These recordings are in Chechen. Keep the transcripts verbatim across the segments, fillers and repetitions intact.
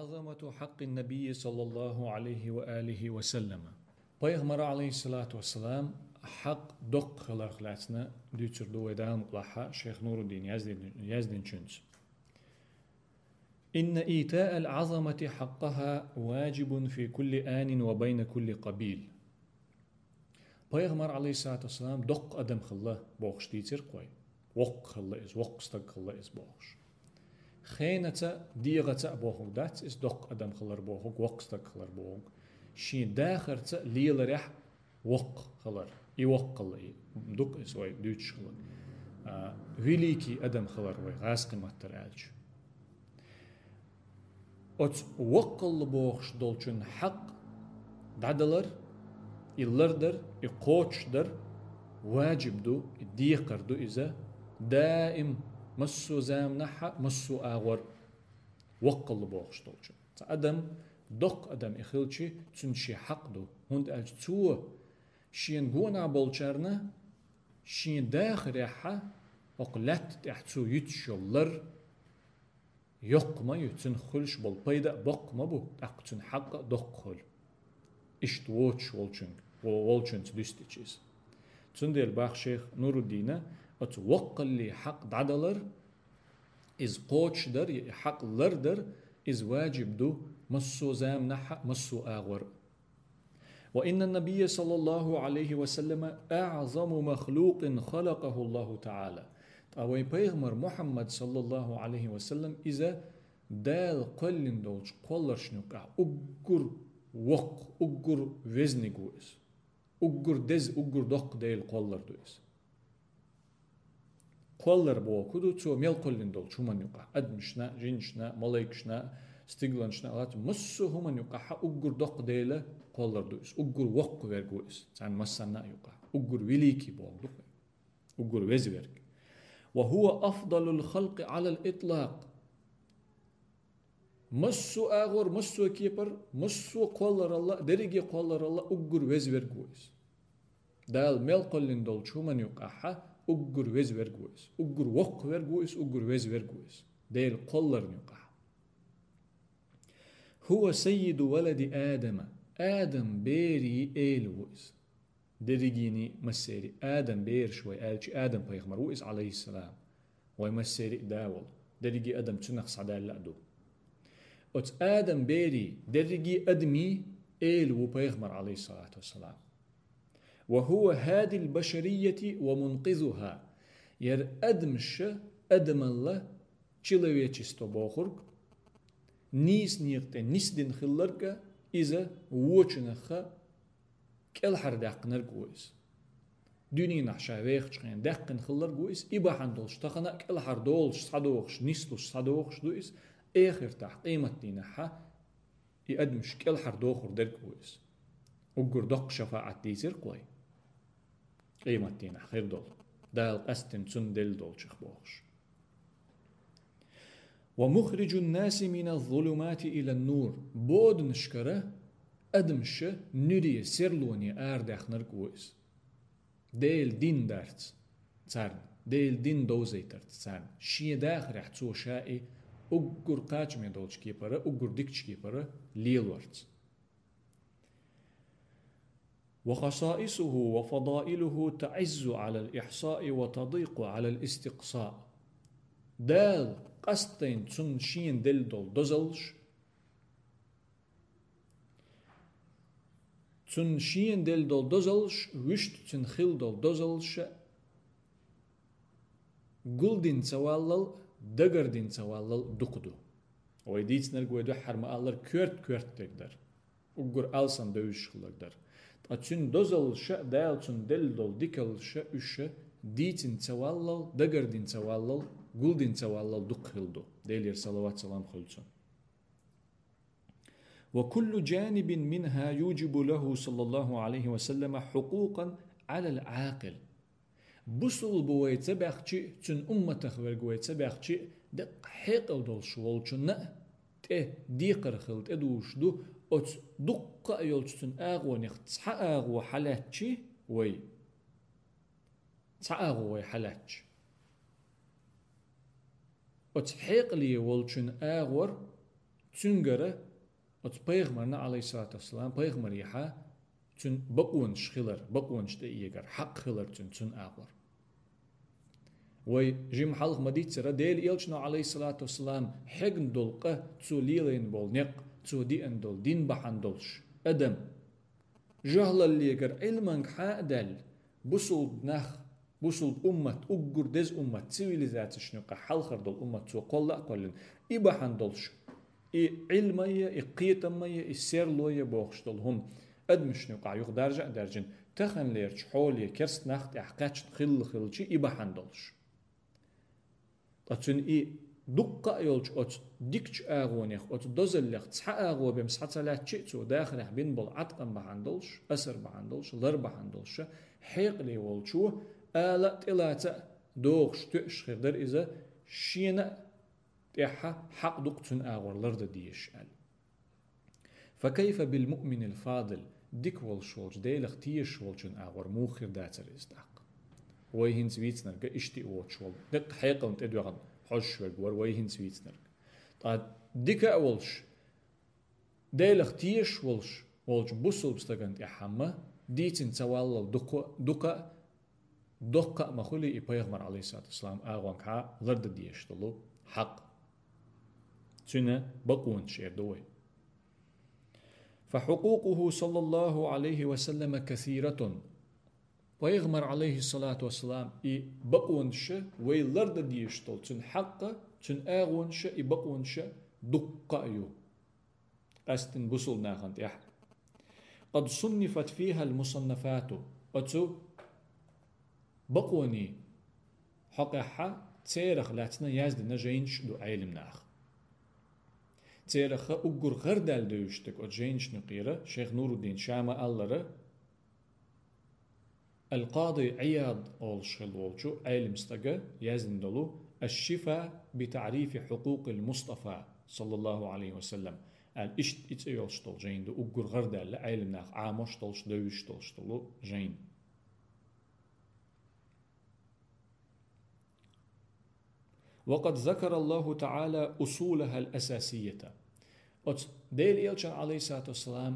عظمة حق النبي صلى الله عليه وآله وسلم. Пайхамар, алейхиссалату вассалам, хьакъ доккха хиларх лаьцна дуьйцур ду вай Дала мукъалахь шейх Нуруддин яздин-, яздинчуьнца. إن إيتاء العظمة حقها واجب في كل آن وبين كل قبيل. Пайхамар, алейхиссалату вассалам, доккха адам хилла бохуш дийцира-кх вай. Воккха хилла иза, воккха стаг хилла иза бохуш. Хенаца, дегӀаца а бохург дац иза, доккха адам хилар бохург, воккха стаг хилар бохург. Шен дахарца, леларехь воккха хилар. И воккха хилла и. Дукха иза вай дуьйцуш хилла. А, великий адам хилар вай, гӀазкхи маттара аьлча. Оцу воккхалла бохуш долчун хьакъ дӀадалар, и лардар, и кхочушдар важиб ду, и декхар ду иза, даим, массо а заманахьа, массо а агӀор воккхалла бохуш долчун. Цхьа адам, доккха адам и хилчи, цуьнан шен хьакъ ду, хӀунда аьлча цо шена гонахь болчарна шен дахарехьа, хӀокху лаьтта тӀехь цо юьтуш йолу лар, йоккха ма ю, цуьнах хуьлуш болу пайда а боккха ма бу, тӀаккха цуьнан хьакъ а доккха хуьлу. Иштта воцуш волчуьнга, во-, волчуьнца дуьстича иза. Цундела боху шейх Нуруддина, оцу воккхаллин хьакъ дӀадалар, иза кхочушдар я и хьакъ лардар, иза важиб ду массо а заманахьа, массо а агӀор. وإن النبي صلى الله عليه وسلم أعظم مخلوق خلقه الله تعالى. Ткъа вайн пайхамар Мухьаммад, саллаллаху Ӏалайхи ва саллам, иза Дала кхоьллина долчу кхолларшна юкъахь уггар воккха, уггар везниг ву иза. Уггар деза, уггар доккха Делан кхоллар ду иза. Кхоллар бохург ду, цо мел кхоьллина долчу хӀуманна юкъахь, адамашна, жинашна, малайкашна, стигланашна, лац-, массо а хӀуманна юкъахь уггар доккха Делан кхоллар ду иза, уггар воккха верг ву иза, царна массарна а юкъахь, уггар великий бохург ду-кх, уггар веза верг. وهو أفضل الخلق على الإطلاق. Массо а агӀор, массо а кепара, массо а кхолларалла, дерриге кхолларалла уггар веза верг ву иза. Дала мел кхоьллина долчу хӀуманна юкъахь уггар веза верг ву иза. Уггар воккха верг ву иза, уггар веза верг ву иза. Делан кхолларна юкъахь. هو سيد ولد آدم. Адам берийн эла ву иза. Дерригенийн массерийн Адам бераш вай аьлча, Адам пайхамар ву иза, Ӏалайхиссалам. Вай массерийн а да волу. Дерриге адам цуьнах схьадаьлла а ду. Оцу Адам берийн, дерриге адамийн эла ву пайхамар, Ӏалайхиссалату вассалам. وهو هادي البشرية ومنقذها. Яра адамаша, адамалла, человечество бохург, нийса некъа тӀе нисдина хилларг а, иза вочунах а кӀелхьардаьккхинарг а ву иза. Дуьненахь ша вехачу хенахь даьккхина хилларг а ву иза, и бахьана долуш тахана а кӀелхьардолуш схьадохуш, нислуш схьадохуш ду иза, эхартахь, къематдийнахьа и адамаш кӀелхьардохур дерг а ву иза. Уггар доккха шафаӀат дийцира-кх вай. Къематдийнахь хир долу. Дала къаьсттина цунна делла долчух бохуш. ومخرج الناس من الظلمات إلى النور. Боданашкара адамаша нуьре, серлоне арадаьхнарг а ву иза. Делан дин дарца царна, Делан дин довзийтарца царна, шен дахарехь цо ша и уггар кхачаме долчу кепара, уггар дикачу кепара лелорца. وخصائصه وفضائله تعز على الإحصاء وتضيق على الاستقصاء. Дала къастайн цунна шена делла долу дозаллаш, цунна шена делла долу дозаллаш, вуьшта цуьнан хилла долу дозаллаша гулдина ца валлал, дагардина ца валлал дукха ду. Вай дийцинарг вай дуьххьара ма-аллара коьрта-коьрта дерг дара. Уггар алсам девзаш хилларг дара. Ткъа цуьнан дозаллаша а, Дала цунна делла долу дикаллаша а уьш дийцина ца валлал, дагардина ца валлал, гулдина ца валлал дукха хилла ду. Делера салават-салам хуьлу цунна. وكل جانب منها يوجب له صلى الله عليه وسلم حقوقا على العاقل. Бусулба вай ца баьхчи а, цуьнан умматах верг вай ца баьхчи а, деккъа хьекъал долуш волчунна а тӀе декхар хила тӀедужуш ду, оцу дуккха а йолчу цуьнан агӀонех цхьа агӀо хьалаьцчи вай. Цхьа агӀо вай хьалаьцча. Оцу хьекъале волчун агӀор Цуьнгара, оцу пайхамарна, Ӏалайхиссалату вассалам, пайхамарехьа цуьнан бакъонаш хилар, бакъонаш тӀеэгар, хьакъ хилар цуьнан, цуьнан агӀор. Вай жимма хьалха ма-дийццара, Делан элчано, Ӏалайхиссалату вассалам, хьегна долу къа, цо лелийна болу некъ, цо деана долу дин бахьана долуш, адам жахӀлаллегара Ӏилманга хьа а даьлла, бусулба нах, бусулба уммат, уггар деза уммат, цивилизацешна юкъахь хьалхара долу уммат цо кхолла а кхоьллина, и бахьана долуш, и Ӏилма я, и кхетам я, и серло я бохуш долу хӀума адамашна юкъахь юха даржа а даьржина, таханлерчу хьоле керста нах тӀехь кхаьчна хилла хилча, и бахьана долуш. Ткъа цуьнан и дуккха а йолчу оцу дикачу агӀонех, оцу дозаллех цхьа агӀо бен схьа ца лаьттача а, цо дахарехь бина болу Ӏаткъам бахьана долуш, асар бахьана долуш, лар бахьана долуш, хьекъале волчо ала а, тӀелаца а догӀуш, тоьуш хир дара иза, шена а тӀехьа хьакъ ду-кх цуьнан агӀор лардан дезаш аьлла. فكيف بالمؤمن الفاضل, дика волуш волчу, Делах тешаш волчун агӀор муха хир дацара иза тӀаккха? Вай хӀинца вийцинарг а иштта а воцуш волу, деккъа хьекъална тӀедоьгӀна хьожуш верг вара вай хӀинца вийцинарг. Ткъа дика а волуш, Делах тешаш волуш волчу бусулба стагана тӀехьа-м дийцина ца валлал дукха, дукха а, доккха а ма хуьлий и пайхамар, Ӏалайхиссалату вассалам, агӀонгахьа лардан дезаш долу хьакъ. Цуьнан бакъонаш эр ду вай. فحقوقه صلى الله عليه وسلم كثيرة. Пайхамар, Ӏалайхиссалату вассалам, и бакъонаша вай лардан дезаш долу, цуьнан хьакъа, цуьнан агӀонаша, и бакъонаша дуккха а ю. Къаьсттина бусулба нахана тӀехь. قد صنفت فيها المصنفات. Оцу бакъонийн хьокъехьа церах лаьцна яздина жайнаш а ду Ӏелам наха. Церах уггар гӀардаьлла девзаш дерг оцу жайнашна юкъера, шайх Нуруддин ша ма-аллара, Ал-Къади Ӏияд олуш хилла волчу Ӏелам стага яздина долу «Аш-шифа би таърифи хьукъукъил Мустафа, саллаллаху Ӏалайхи ва саллам» аьлла, иштта и цӀе йолуш долу жайна ду, уггар гӀардаьлла Ӏелам наха Ӏамош долуш, девзаш долуш долу жайна. وقد ذكر الله تعالى أصولها الأساسية. Оцу Делан элчан, Ӏалайхиссалату вассалам,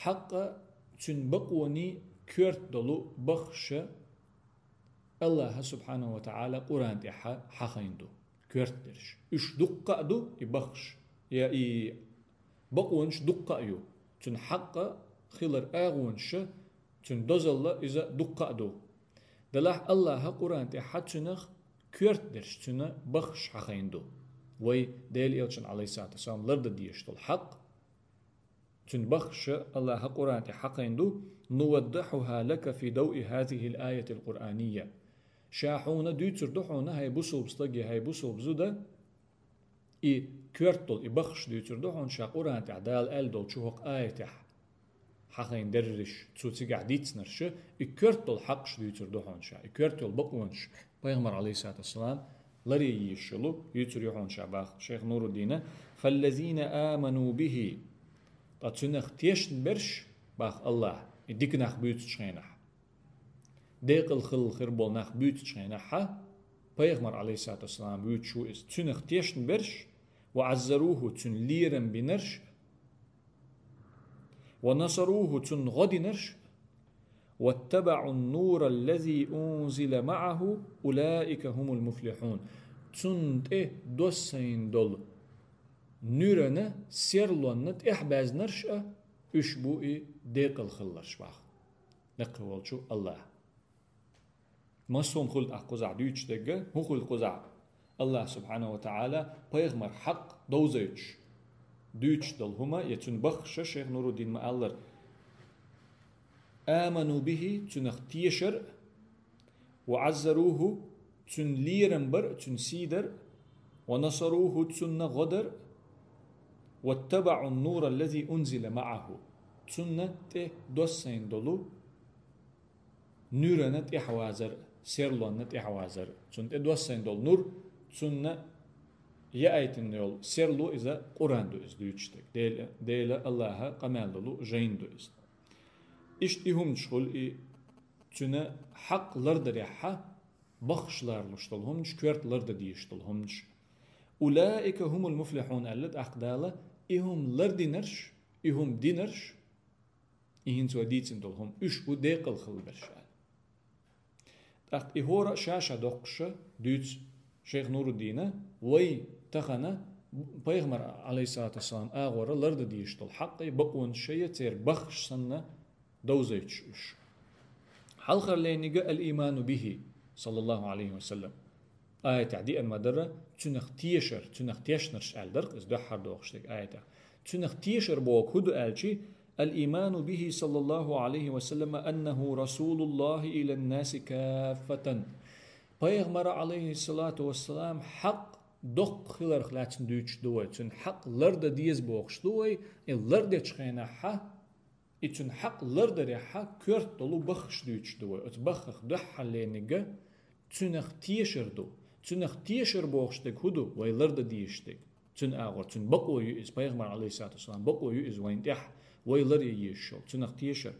хьакъа, цуьнан бакъонийн коьрта долу баххаша Аллаха субхьанаху ва таӀала Къуръан тӀехьа хьахайна ду, коьрта дерш. Уьш дуккха а ду, и баххаш, я и бакъонаш дуккха а ю. Цуьнан хьакъа хилар агӀонаша, цуьнан дозалла иза дуккха а ду. Делахь Аллаха Къуръан тӀехьа цуьнах коьрта дерш, цуьнан баххаш хьахайна ду. Вай Делан элчан, Ӏалайхиссалату вассалам, лардан дезаш долу хьакъ, цуьнан баххаша Аллаха Къуръан тӀехьа хьахайна ду: «نوضحها لك في ضوء هذه الآية القرآنية». Ша хьуна дуьйцур ду хьуна, хӀай бусулба стаг, хӀай бусулба зуда, и коьрта долу, и баххаш дуьйцур ду хьуна ша Къуръан тӀехь Дала аьлла долчу хӀокху аятехь хьахайна дерриш, цо цигахь дийцинарш, и коьрта долу хьакъаш дуьйцур ду хьуна ша, и коьрта йолу бакъонаш, пайхамар, Ӏалайхиссалату вассалам, ларъян йиш йолу, юьйцур ю хьуна ша, баха шайх Нуруддина: «فالذين آمنوا به». Ткъа цуьнах тешна берш, баха Аллаха, и дика нах буьйцучу хенахь, декъала хилла хир болу нах буьйцучу хенахьа, пайхамар, Ӏалайхиссалату вассалам, вуьйцуш ву иза, цуьнах тешна берш, «وعزروه», цуьнан лерам бинарш, «ونصروه», цунна гӀо динарш, «واتبعوا النور الذي أنزل معه أولئك هم المفلحون». Цунна тӀе доссийна долу нуьрана, серлонна тӀехьабаьзнарш а, уьш бу и декъала хилларш, баха лекха волчу Аллаха. Массо а хӀума хуьлу тӀаккха кхузахь дуьйцуш дерг, хӀун хуьлу кхузахь? Аллаха субхьанаху ва таӀала пайхамар хьакъ довзуьйтуш дуьйцуш долу хӀума, я цуьнан баххаша, шайх Нуруддина ма-аллара: «آمنوا به», цуьнах тешар а, «وعزروه», цуьнан лерам бар а, цуьнан сий дар а, «ونصروه», цунна гӀо дар а, «واتبعوا النور الذي أنزل معه», цунна тӀе доссийна долу нуьрана тӀехьавазар, серлонна тӀехьавазар. Цунна тӀе доссийна долу нур, цунна яийтина йолу серло, иза Къуръан ду, иза дуьйцуш дерг. Дела, Дела Аллаха къамел долу жайна ду иза. Иштта и хӀуманаш хуьлу и цуьнан хьакъ лардарехьа, баххаш ларалуш долу хӀуманаш, коьрта лардан дезаш долу хӀуманаш. «Улаика хумул муфлихун», аьлла тӀаккха Дала, и хӀума лардинарш, и хӀума динарш, и хӀинца вай дийцина долу хӀума, уьш бу декъала хила берш аьлла. ТӀаккха и хӀора а ша-ша доккхуша дуьйцу шайх Нуруддина, вай тахана пайхамар, алейхиссалату вассалам, агӀора лардан дезаш долу хьакъ а, бакъонаш а, церан баххаш санна довзуьйтуш уьш. Хьалхарлениг а «Ал-ийману бихи», саллаллаху алейхи ва саллям. Аятехь деана ма-дарра, цуьнах тешар, цуьнах тешнарш аьлла дара-кх иза дуьххьара дохуш дерг аятехь. Цуьнах тешар бохург хӀун ду аьлча, «Ал-ийману бихи, саллаллаху алейхи ва саллям, аннаху расулуллахи илан-наси каффатан». Пайхамар, алейхиссалату вассалам, хьакъ доккха хиларх лаьцна дуьйцуш ду вай, цуьнан хьакъ лардан деза бохуш ду вай, и лардечу хенахь, и цуьнан хьакъ лардарехь коьрта долу баххаш дуьйцуш ду вай. Оцу баххах дуьххьарлениг а цуьнах тешар ду. Цуьнах тешар бохуш дерг хӀун ду? Вай лардан дезаш дерг. Цуьнан агӀор, цуьнан бакъо ю иза, пайхамар, алейхиссалату вассалам, бакъо ю иза вайна тӀехь, вай ларъян езаш йолу. Цуьнах тешар.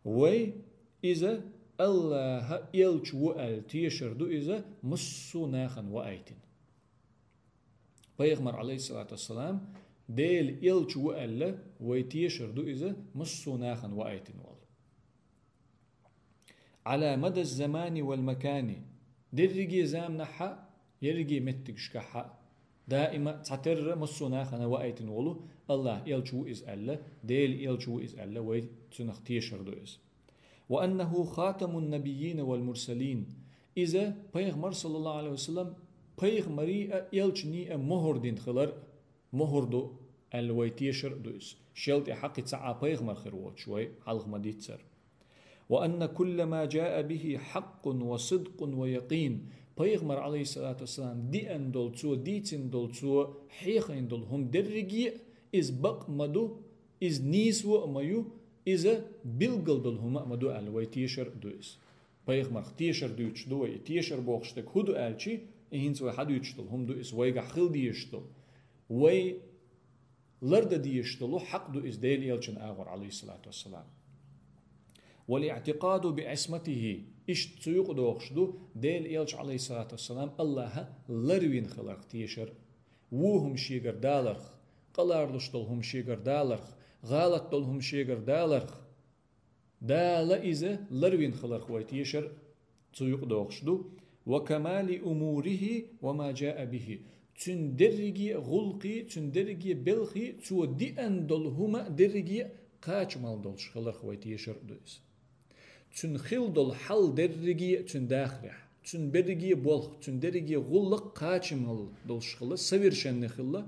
Вай иза Аллаха элча ву аьлла тешар ду иза, массо а нахана ваийтина. Пайхамар, алейхиссалату вассалам, Делан элча ву аьлла, вай тешар ду иза, массо а нахана ваийтина волу. «Ала мадаз-замани вал-макани». Дерриге заманахь а, ерриге меттигашкахь а, даима цхьатерра массо а нахана ваийтина волу Аллаха элча ву иза аьлла, Делан элча ву иза аьлла, вай цуьнах тешар ду иза. «Ва аннаху хатамун-набиййина вал-мурсалин». Иза пайхамар, саллаллаху алейхи ва саллям, пайхамарийн а, элчанийн а мухӀар дина хилар, мухӀар ду аьлла, вай тешар а ду иза. Шел тӀе хьакхи ца Ӏа пайхамар хир воцуш вай хьалха ма-дийццара. «Ва анна кулла ма джаа бихи хьаккъун ва сидкъун ва якъин». Пайхамар, алейхиссалату вассалам, деана долу, цо дийцина долу, цо хьехийна долу хӀума дерриге а иза бакъ ма ду, иза нийсо а ма ю, иза билггал долу хӀума а ма ду аьлла, вай тешар а ду иза. Пайхамарх тешар дуьйцуш ду вай, и тешар бохуш дерг хӀун ду аьлча, и хӀинца вай хьадуьйцуш долу хӀума ду иза, вайгахь хила дезаш долу. Вай лардан дезаш долу хьакъ ду иза Делан элчан агӀор, алейхиссалату вассалам. «Вал-иътикъаду би-Ӏисматихи», иштта цу юкъа дохуш ду Делан элча, алейхиссалату вассалам, Аллаха ларвина хиларх тешар, вон хӀума шегара даларх, къа лоруш долу хӀума шегара даларх, гӀалат долу хӀума шегара даларх, Дала иза ларвина хиларх вай тешар а цу юкъа дохуш ду. «Ва камали умурихи ва ма джаа бихи». Цуьнан дерриге а гӀуллакхий, цуьнан дерриге а белхий, цо деана долу хӀума а дерриге а кхачамалла долуш хиларх вай тешар а ду иза. Цуьнан хилла долу хьал дерриге а цуьнан дахарехь, цуьнан берриге а болх, цуьнан дерриге а гӀуллакх кхачамалла долуш хилла, совершенный хилла,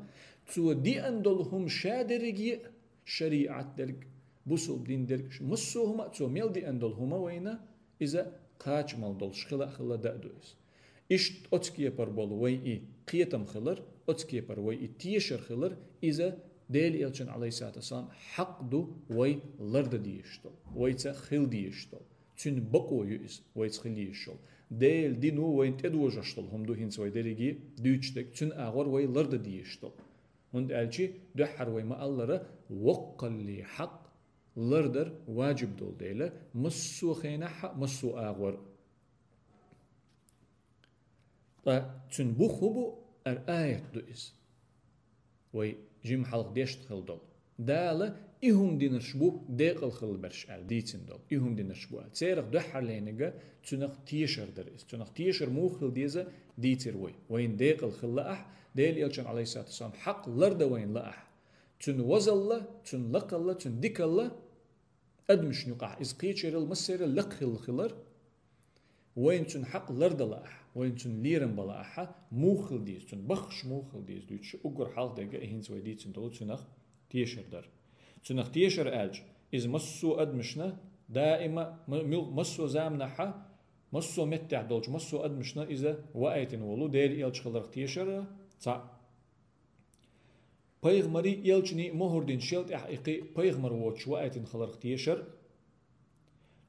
цо деана долу хӀума ша дерриге а, шариӀат дерг, бусулба дин дерг, массо а хӀума а цо мел деана долу хӀума вайна, иза кхачамалла долуш хила а хилла, даа ду иза. Иштта оцу кепара болу вайн и кхетам хилар, оцу кепара вай и тешар хилар, иза Делан элчан, алейхиссалату вассалам, хьакъ ду вай лардан дезаш долу, вайца хила дезаш долу. Цуьнан бакъо ю иза, вайца хила дезаш долу. Делан дино вайна тӀедожош долу хӀума ду хӀинца вай дерриге а дуьйцуш дерг, цуьнан агӀор вай лардан дезаш долу. ХӀунда аьлча дуьххьара вай ма-аллара, воккхалле хьакъ лардар ваджиб долу дела, массо а хенахь а, массо а агӀор а. Ткъа цуьнан бух хӀун бу, ара аят ду иза. Вай жима хьалха дешна хила долу. Дала и хӀума динарш бу декъала хила берш аьлла дийцина долу. И хӀума динарш бу аьлла. Церах дуьххьарленига цуьнах тешар дара иза. Цуьнах тешар муха хила деза дийцира вай. Вайна декъала хила лаахь, Делан элчан, алейхиссалату вассалам, хьакъ лардан вайна лаахь. Цуьнан возалла, цуьнан лакхалла, цуьнан дикалла, адамашна юкъахь иза кхечерал массерал лекха хилла хилар, вайна цуьнан хьакъ лардан лаахь, вайна цуьнан лерам бан лаахь, муха хила деза, цуьнан баххаш муха хила деза дуьйцуш, уггар хьалха дерг а хӀинца вай дийцина долу цуьнах тешар дара. Цуьнах тешар аьлча, иза массо а адамашна, даима, ма-, мил-, массо а заманахьа, массо а меттехь долчу массо а адамашна иза ваийтина волу Делан элча хиларх тешар а цхьаъ. Пайхамарий, элчаний мухӀар дина шел тӀаьхьа и кхин пайхамар воцуш ваийтина хиларх тешар,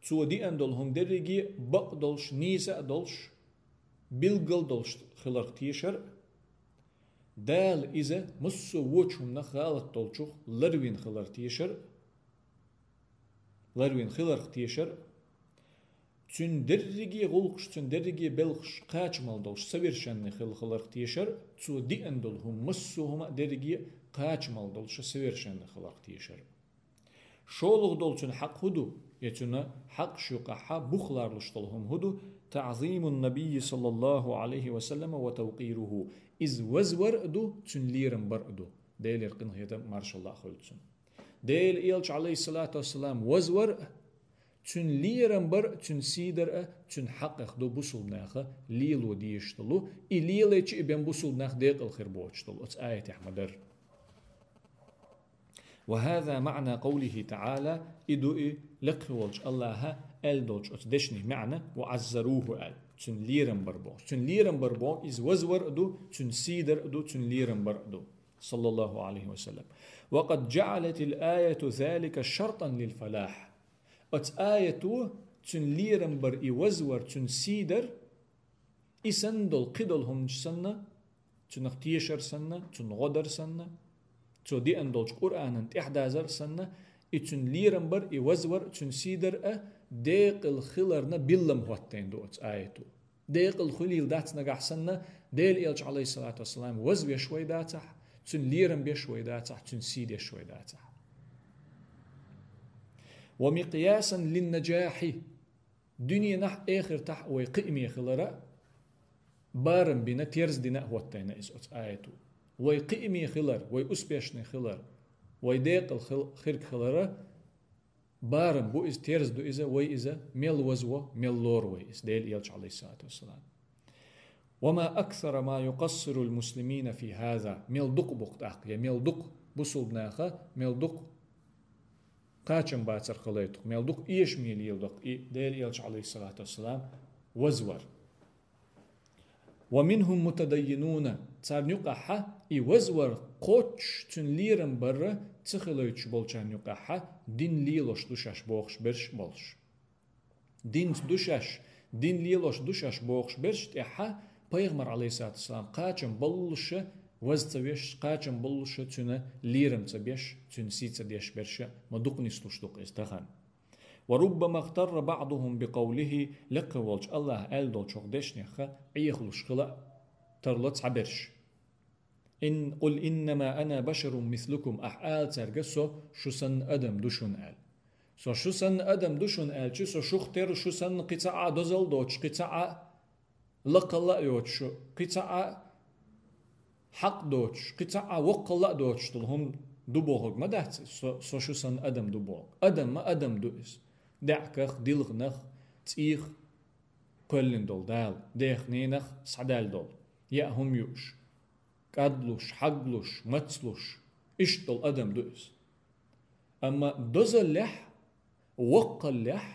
цо диъана долу хӀума дерриге а бакъ долуш, нийса а долуш, билггал долуш хиларх тешар, Дала иза массо а вочу хӀуманах гӀалат долчух ларвина хиларх тешар, ларвина хиларх тешар, Цуьнан дерриге гӀуллакхаш, цуьнан дерриге белхаш кхачамал долуш совершенный хила хиларх тешар, цо деана долу хӀума массо а хӀума а дерриге кхачамал долуш совершенный хиларх тешар. ШолгӀа долу цуьнан хьакъ хӀун ду? Я цуьнан хьакъаш юкъахь бух лоруш долу хӀума хӀун ду? تعظيم النبي صلى الله عليه وسلم وتوقيره. Иза вазвар а ду, цуьнан лерам бар а ду. Делера къинхетам, маршалла а хуьлда цунна. Делан элча, алейхиссалату вассалам, вазвар а, цуьнан лерам бар а, цуьнан сий дар а, цуьнан хьакъех ду бусулбанаха лело дезаш долу, и лелайча а бен бусулбанах декъала хир боцуш долу, оцу аятехь ма-дарра. وهذا معنى قوله تعالى, и ду и лекха волчу Аллаха аьлла долчу оцу дешнийн маьӀна, وعزروه аьлла, цуьнан лерам бар бохуш. Цуьнан лерам бар боху, иза вазвар а ду, цуьнан сий дар а ду, цуьнан лерам бар а ду. صلى الله عليه وسلم. وقد جعلت الآية ذلك شرطا للفلاح. Оцу аято цуьнан лерам бар, и вазвар, цуьнан сий дар, и санна долу кхидолу хӀуманаш санна, цунах тешар санна, цунна гӀо дар санна, цо деана долчу Къуръанан тӀаьхьадазар санна, и цуьнан лерам бар, и вазвар, цуьнан сий дар а декъала хиларна биллам хӀоттийна ду оцу аято. Декъала хуьлийла дац нагахь санна, Делан элча, алейхиссалату вассалам, вазвеш вай дацахь, цуьнан лерам беш вай дацахь, цуьнан сий деш вай дацахь. ومقياسا للنجاح. Дуьненахь а, эхартахь а вай кхиаме хилара барам бина, терза дина а хӀоттийна иза оцу аято. Вай кхиаме хилар, вай успешный хилар, вай декъала хил-, хирг хилара барам бу иза, терза ду иза, вай иза мел вазво, мел лоро вай иза, Делан элча, алейхиссалату вассалам. وما أكثر ما يقصر المسلمين في هذا. Мел дукха бу-кх тӀаккха, я мел дукха бусулбанаха, мел дукха кхачам бацар хилайту-кх, мел дукха эшаме леладо-кх и Делан элча, алейхиссалату вассалам, вазвар. ومنهم متدينون, царна юкъахь и вазвар кхоччуш, цуьнан лерам барра ца хилойтуш болчарна юкъахь дин лелош ду шаьш бохуш берш а болуш. Динца ду шаьш, дин лелош ду шаьш бохуш берш а тӀехь пайхамар, алейхиссалату вассалам, кхачам боллуша ваз ца веш, кхачам боллуша цуьнан лерам ца беш, цуьнан сий ца деш берш а ма дукха нислуш ду-кх иза тахана. وربما اغتر بعضهم بقوله, лекха волчу Аллаха аьлла долчух дешнеха Ӏехалуш хила а тарло цхьаберш. Ин, قل إنما أنا بشر مثلكم, ахь ала цаьрга: «Со шу санна адам ду шуна», – аьлла. «Со шу санна адам ду шуна», – аьлча, со шух терра шу санна кхин цхьа а дозалла доцуш, кхин цхьа а лакхалла а йоцуш, кхин цхьа а хьакъ доцуш, кхин цхьа а воккхалла а доцуш долу хӀума ду бохург ма дац иза, со, со шу санна адам ду бохург. Адам ма адам ду иза. ДаьӀахках, дилханах, цӀийх кхоьллина долу Дала, дех-ненах схьадаьлла долу, яа хӀума юуш, кӀадлуш, хьаглуш, мацлуш, иштта долу адам ду иза. Амма дозаллехь, воккхаллехь,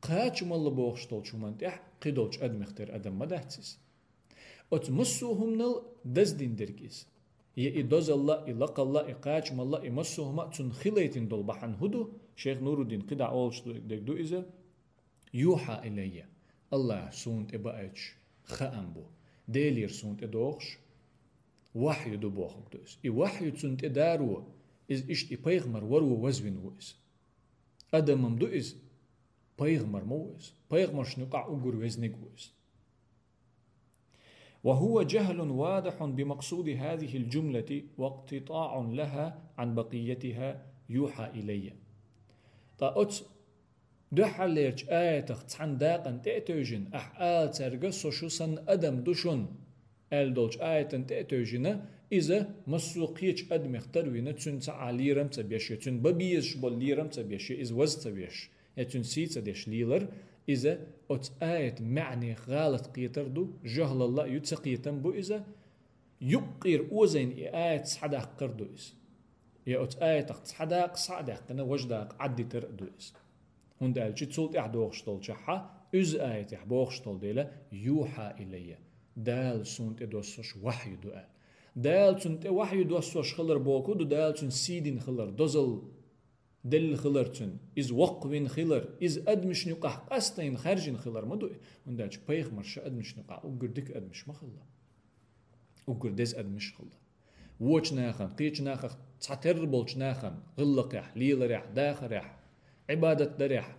кхачамалла бохуш долчу хӀуманна тӀехь кхидолчу адамех тера адам ма дац иза. Оцу массо а хӀуманал даздина дерг иза. Я и дозалла, и лакхалла, и кхачамалла, и массо а хӀума а цунна хилайтина долу бахьана хӀун ду? Шейх Нуруддин кхидӀа олуш дерг ду иза: «Юхьа илайя», Аллаха суна тӀе баийтуш хаам бу. Делера суна тӀе дохуш вахью ду бохург ду иза. И вахью цунна тӀе даро, иза иштта и пайхамар варо вазвина ву иза. Адамам ду иза, пайхамар ма ву иза. Пайхамаршна юкъахь уггар везниг ву иза. وهو جهل واضح بمقصود هذه الجملة واقتطاع لها عن بقيتها يوحى إلي. Ткъа оцу дуьххьарлерчу аятах цхьана дакъана тӀе а тевжина, ахь ала цаьрга: «Со шу санна адам ду шуна», – аьлла долчу аятана тӀе а тевжина, иза массо а кхечу адамех тарвина, цуьнан цхьа а лерам ца беш, я цуьнан бан безаш болу лерам ца беш, я иза ваз ца веш, я цуьнан сий ца деш лелар, иза оцу аятан маьӀнех гӀалат кхетар ду, жахӀлалла а ю, ца кхетам бу иза, юккъера озийна и аят схьадаккхар ду иза. Я оцу аятах цхьа дакъа схьа а даьккхина, важа дакъа Ӏаддитар а ду иза. ХӀунда аьлча цул тӀаьхьа дохуш долчохьа, уьзза аятехь бохуш долу дела: «Юхьа илайя», Дала суна тӀе доссуш вахью ду аьлла. Дала цунна тӀе вахью доссуш хилар боху ду, Дала цунна сий дина хилар, дозалла делла хилар цуьнан, иза воккхавина хилар, иза адамашна юкъахь къастийна хаьржина хилар ма ду и, хӀунда аьлча пайхамарша адамашна юкъахь уггар дика адамаш ма хилла. Уггар деза адамаш а хилла. Вочу нахана, кхечу нахах цхьатерра болчу нахана гӀиллакхехь, леларехь, дахарехь, Ӏибадат дарехь,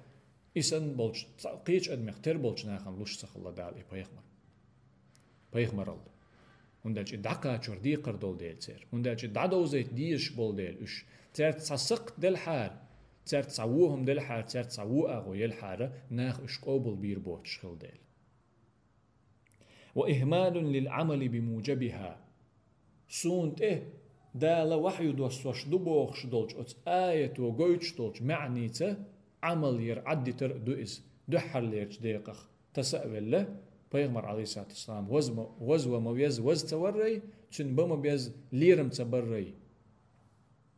И санна болчу цхьа кхечу адамех тера болчу нахана луш ца хилла Дала и пайхамар. Пайхамаралла. ХӀунда аьлча и дӀакхачор декхар долу дела церан. ХӀунда аьлча и дӀадовзийта дезаш болу дела уьш. Цаьрца цхьа сакхт делхьара, цаьрца цхьа вон хӀума делхьара, цаьрца цхьа вон агӀо елхьара, наха уьш къобал бийр боцуш хилла дела. وإهمال للعمل بموجبها. Суна тӀе Дала вахью доссош ду бохуш долчу оцу аято гойтуш долчу маьӀница Ӏамал яр, Ӏаддитар а ду иза, дуьххьарлерчу декъах таса а велла, пайхамар, алейхиссалату вассалам, ваза ма-, ваза ван ма веза, ваза ца варрай, цуьнан бан ма беза, лерам ца баррай.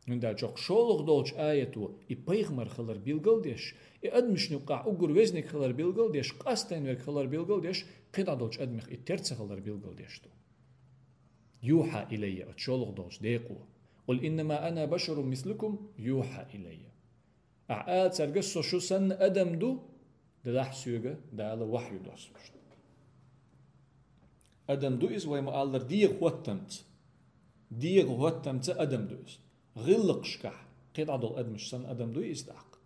ХӀунда аьлча шолгӀа долчу аято и пайхамар хилар билгал а деш, и адамашна юккъахь уггар везаниг хилар билгал а деш, къастийна верг хилар билгал а деш, кхидӀа долчу адамех и тера ца хилар билгал а деш ду. يوحى إلي, оцу шолгӀа долчу декъо. قل إنما أنا بشر مثلكم يوحى إلي. Ахьа ала цаьрга: «Со шу санна адам ду, делахь соьга Дала вахью доссуш ду». Адам ду иза, вай ма-аллара, дегӀан хӀоттамца. ДегӀан хӀоттамца адам ду иза. ГӀиллакхашкахь кхидӀа долу адамаш санна адам дуй иза тӀаккха?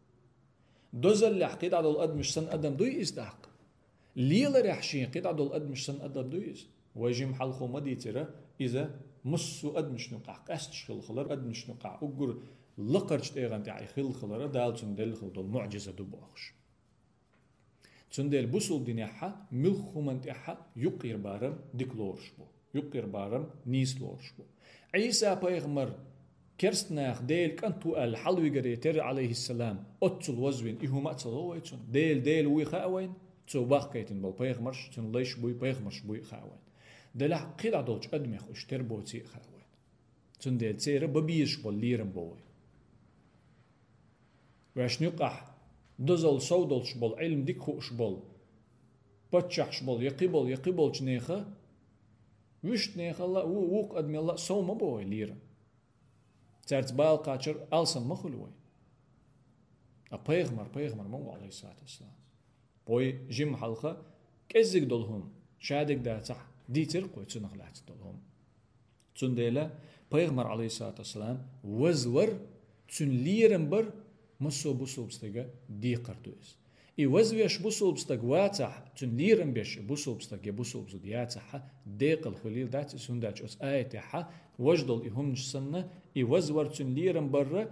Дозаллехь кхидӀа долу адамаш санна адам дуй иза тӀаккха? Леларехь шен кхидӀа долу адамаш санна адам дуй иза? Вай жима хьалхо ма дийцира, иза массо а адамашна юкъахь къаьсташ хилла хилар, адамашна юкъахь уггар лакхарчу тӀегӀан тӀехь и хилла хилар, Дала цунна делла хилла долу муӀжиза ду бохуш. Цундела бусулба динехьа, муьлхха хӀуманна тӀехьа юккъера барам дика лоруш бу, юккъера барам нийса лоруш бу. Ӏийса-пайхамар керста наха Делан кӀант ву аьлла хьалавигаре терра, алейхиссалам, оццул вазвина и хӀума а ца ло вай цунна. Дела Дела вуй хаьа вайна, цо бахкийтина болу пайхамарш, цуьнан лайш буй, пайхамарш буй а хаьа вайна. Делахь кхидӀа долчу адамех уьш тера боций а хаьа вайна. Цундела церан бан безаш болу лерам бо вай. Вешна юкъахь дозалла сов долуш болу, Ӏилма дика хууш болу, паччахьаш болу, я кхин болу, я кхин болчу нехан, вуьшта нехалла а, ву-, вукху адамелла а сов ма бо вай лерам. Цаьрца бала кхачар алсам ма хуьлу вай. А пайхамар, пайхамар ма ву, алейхиссалату вассалам. Вай жима хьалха кӀеззиг долу хӀума, шадерг дацахь, дийцира-кх вай цунах лаьцна долу хӀума. Цундела пайхамар, алейхиссалату вассалам, вазвар, цуьнан лерам бар массо а бусулба стага декхар ду иза. И вазвеш бусулба стаг вацахь, цуьнан лерам беш и бусулба стаг я бусулба зуда яцахьа, декъала хуьлийла дац иза, хӀунда аьлча оцу аятехьа важа долу и хӀуманаш санна, и вазвар, цуьнан лерам барра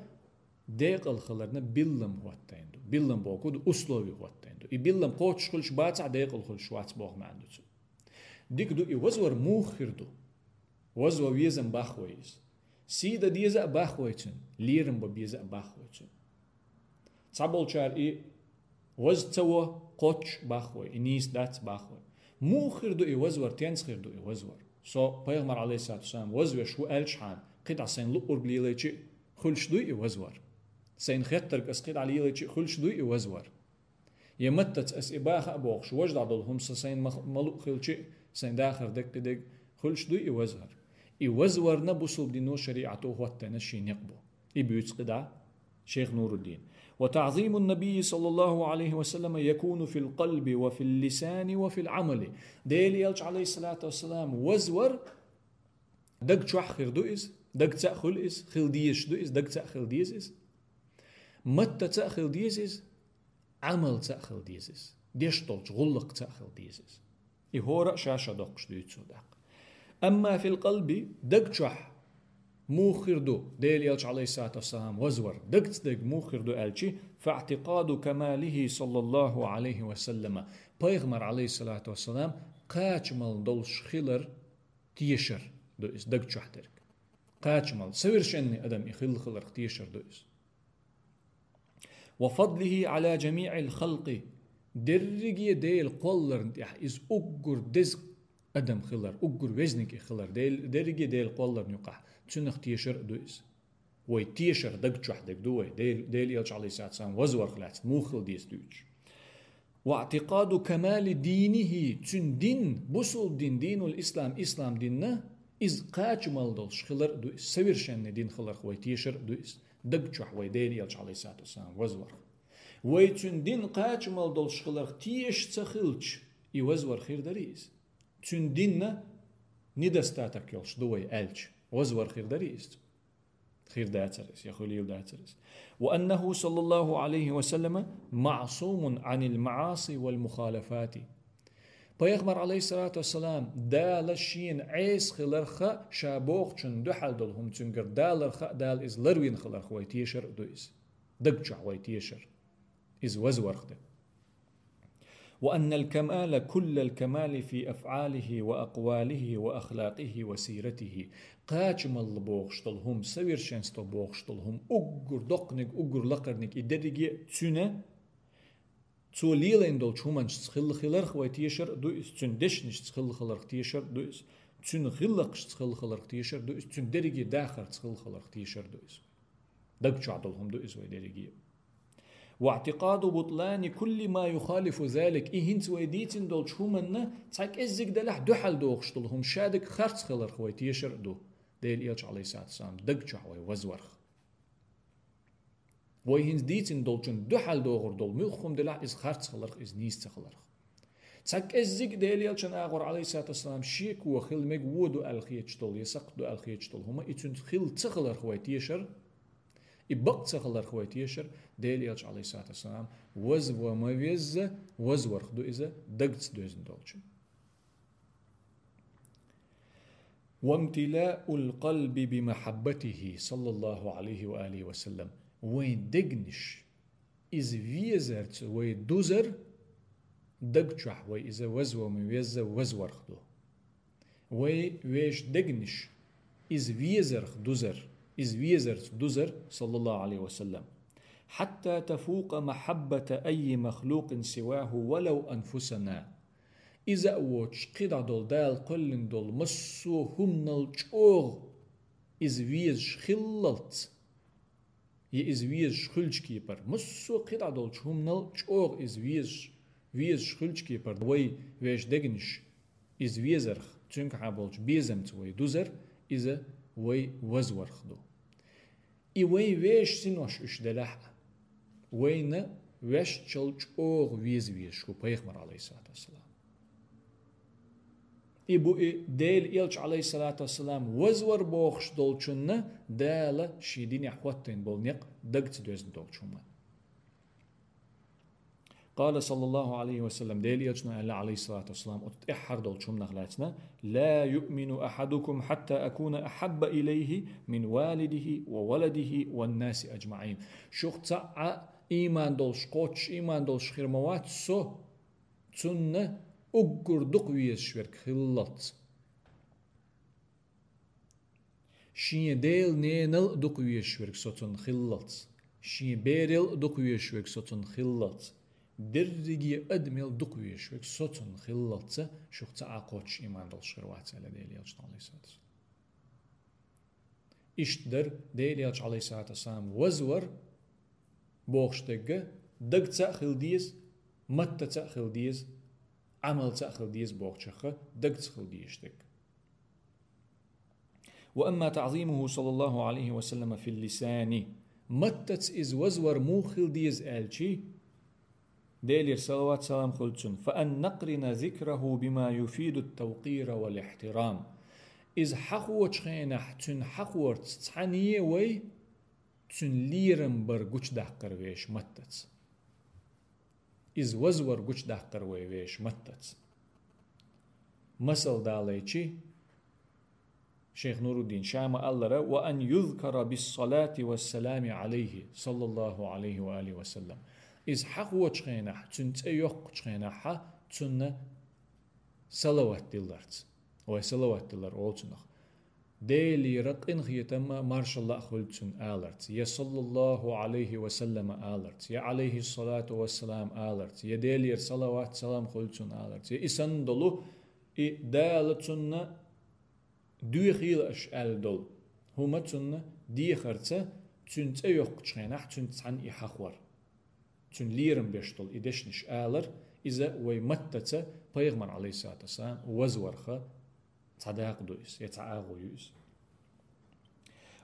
декъала хиларна биллам хӀоттайна ду. Биллам бохург ду, условие хӀоттайна ду. И биллам кхоччуш хуьлуш бацахь, декъала хуьлуш вац боху маьӀна ду цуьнан. Дика ду и вазвар муха хир ду? Вазван везам боху вай иза. Сий дан деза а боху вай цуьнан, лерам бан беза а боху вай цуьнан. Цхьаболчара и ваза ца во кхоччуш боху вай, и нийса дац боху вай. Муха хир ду и вазвар, тенца хир ду и вазвар? Со пайхамар, алейхиссалату вассалам, вазвеш ву аьлчхьана, кхидӀа сайна луъург лелайчи а хуьлуш дуй и вазвар? Сайна хеттарг ас кхидӀа лелайчи а хуьлуш дуй и вазвар? Я маттаца ас и баха а бохуш, важа дӀа долу хӀума сан сайна ма, ма луъу хилчи а, сайн дахар деккхидерг хуьлуш дуй и вазвар? И вазварна бусулба дино, шариӀато хӀоттайна шен некъ бу. И буьйцу кхидӀа шейх Нуруддин. وتعظيم النبي صلى الله عليه وسلم يكون في القلب وفي اللسان وفي العمل. Дела элча, алейхиссалату вассалам, вазвар даг чохь хир ду иза, дагца а хуьлу иза, хила дезаш ду иза, дагца а хила деза иза, маттаца а хила деза иза, Ӏамалца а хила деза иза, деш долчу гӀуллакхца а хила деза иза. И хӀора а ша-ша доккхуш дуьйцу цо даккха. أما في القلب, даг чохь муха хир ду Дела элча, алейхиссалату вассалам, вазвар, дагца дерг муха хир ду аьлчи, فاعتقاد كماله صلى الله عليه وسلم, пайхамар, алейхиссалату вассалам, кхачамалла долуш хилар тешар ду иза, даг чохь дерг. Кхачамалла, совершенный адам и хилла хиларх тешар ду иза. وفضله على جميع الخلق, дерриге Делан кхолларна тӀехь иза уггар деза адам хилар, уггар везаниг и хилар, Дел-, дерриге Делан кхолларна юкъахь цуьнах тешар а ду иза. Вай тешар даг чохь дерг ду вай, Дел-, Дела элча, алейхиссалату вассалам, вазварх лаьцна муха хила деза дуьйцуш. واعتقاد كمال دينه, цуьнан дин, бусулба дин, динул ислам, ислам динна, иза кхачамалла долуш хилар а ду, совершенный дин хиларх вай тешар а ду иза, даг чохь вай Дела элча, алейхиссалату вассалам, вазварх. Вай цуьнан дин кхачамалла долуш хиларх тешаш ца хилча, и вазвар хир дарий иза? Цуьнан динна недостаток йолуш ду вай аьлча, вазвар хир дарий иза? хир дацар из, я хуьлийла дацар из. وأنه صلى الله عليه وسلم معصوم عن المعاصي والمخالفات. Пайхамар, алейхиссалату вассалам, Дала шена Ӏеса хиларха, ша бохучун дуьхьал долу хӀума цуьнгара даларха, Дала иза ларвина хиларх вай тешар а ду иза. Даг чохь вай тешар. Иза вазварх ду. وأن الكمال كل الكمال في أفعاله وأقواله وأخلاقه وسيرته. Кхачамалла бохуш долу хӀума, совершенство бохуш долу хӀума, уггар доккханиг, уггар лакхарниг, и дерриге а цуьнан, цо лелийна долчу хӀуманашца хилла хиларх вай тешар а ду иза, цуьнан дешнашца хилла хиларх тешар а ду иза, цуьнан гӀиллакхашца хилла хиларх тешар а ду иза, цуьнан дерриге дахарца хилла хиларх тешар а ду иза. Даг чохь долу хӀума ду иза вай дерриге а. واعتقاد بطلان كل ما يخالف ذلك. И хӀинца вай дийцина долчу хӀуманна цхьа кӀеззиг делахь дуьхьал дохуш долу хӀума шадерг харц хиларх вай тешар а ду. Делан Элча, алейхиссалату вассалам, даг чохь вай вазварх. Вай хӀинца дийцина долчун дуьхьал догӀур долу муьлхха хӀума делахь, иза харц хиларх, иза нийса ца хиларх. Цхьа кӀеззиг Делан Элчан агӀор, алейхиссалату вассалам, шеко хила мега вон ду аьлла хеташ долу, я сакхт ду аьлла хеташ долу хӀума, и цуьнца хила ца хиларх вай тешар, и бакъ ца хиларх вай тешар, Делан Элча, алейхиссалату вассалам, вазва ма везза, вазварх ду иза, дагца доьзна долчун. وامتلاء القلب بمحبته صلى الله عليه وآله وسلم. Вайн дегнаш иза везарца вай дузар, даг чохь вай иза вазва ма везза вазварх ду. Вай вешан дегнаш иза везарх дузар, иза везарца дузар, саллаллаху алейхи ва саллям. حتى تفوق محبة أي مخلوق سواه ولو أنفسنا. Иза а воцуш, кхидӀа долу Дала кхоьллина долу массо а хӀуманал чӀогӀа иза везаш хиллалц, я иза везаш хуьлучу кепара. Массо а кхидӀа долчу хӀуманал чӀогӀа иза везаш, везаш хуьлучу кепара вай вешан дегнаш иза везарх, цуьнгахьа болчу безамца вай дузар, иза вай вазварх ду. И вайн вешан синош уьш делахь а, вайна ваьшначул чӀогӀа веза везаш ву пайхамар, алейхиссалату вассалам. И бу и Делан Элча, алейхиссалату вассалам, вазвар бохуш долчунна Дала шен динехь хӀоттийна болу некъ дагца доьзна долчу хӀуманна. قال صلى الله عليه وسلم, Делан Элчано аьлла, алейхиссалату вассалам, оцу тӀаьххьара долчу хӀуманах лаьцна: لا يؤمن أحدكم حتى أكون أحب إليه من والده وولده والناس أجمعين. Шух цхьа а ийман долуш, кхоччуш ийман долуш хир ма вац со, цунна уггар дукха везаш верг хиллалц. Шен Делан ненал а дукха везаш верг со цунна хиллалц. Шен берал а дукха везаш верг со цунна хиллалц. Дерриге адамел дукха везаш верг со цунна хиллалца, шух цхьа а кхоччуш ийман долуш хир вац, аьлла Делан Элчано, алейхиссалату вассалам. Иштта дара Делан Элча, алейхиссалату вассалам, вазвар бохуш дерг дагца а хила деза, маттаца а хила деза, Ӏамалца а хила деза бохучух, дагца хила дезаш дерг. وأما تعظيمه صلى الله عليه وسلم في اللسان, маттаца иза вазвар муха хила деза аьлчи, Делера салават-салам хуьлда цунна, فأن نقرن ذكره بما يفيد التوقير والاحترام. Иза хьахочу хенахь цуьнан хьахорца цхьаьна вай цуьнан лерам бар гучудаккхар вешан маттаца. Иза вазвар гучудаккхар вай вешан маттаца. Масал далайчи, шейх Нуруддин ша ма-аллара: وأن يذكر بالصلاة والسلام عليه صلى الله عليه وآله وسلم. Иза хьахочу хенахь, цуьнан цӀе йоккхучу хенахь, цунна салават дилларца. Вай салават диллар олу цунах. Делера къинхетам а, маршалла а хуьлда цунна аларца, я саллаллаху алейхи ва саллама аларца, я алейхиссалату вассалам аларца, я Делера салават-салам хуьлда цунна аларца, я и санна долу, и Дала цунна доьхийла аша аьлла долу хӀума цунна дехарца, цуьнан цӀе йоккхучу хенахь, цуьнца цхьаьна и хьахор. Цуьнан лерам беш долу и дешнаш алар, иза вай маттаца пайхамар, алейхиссалату вассалам, вазварх цхьа дакъа ду иза, я цхьа агӀо ю иза.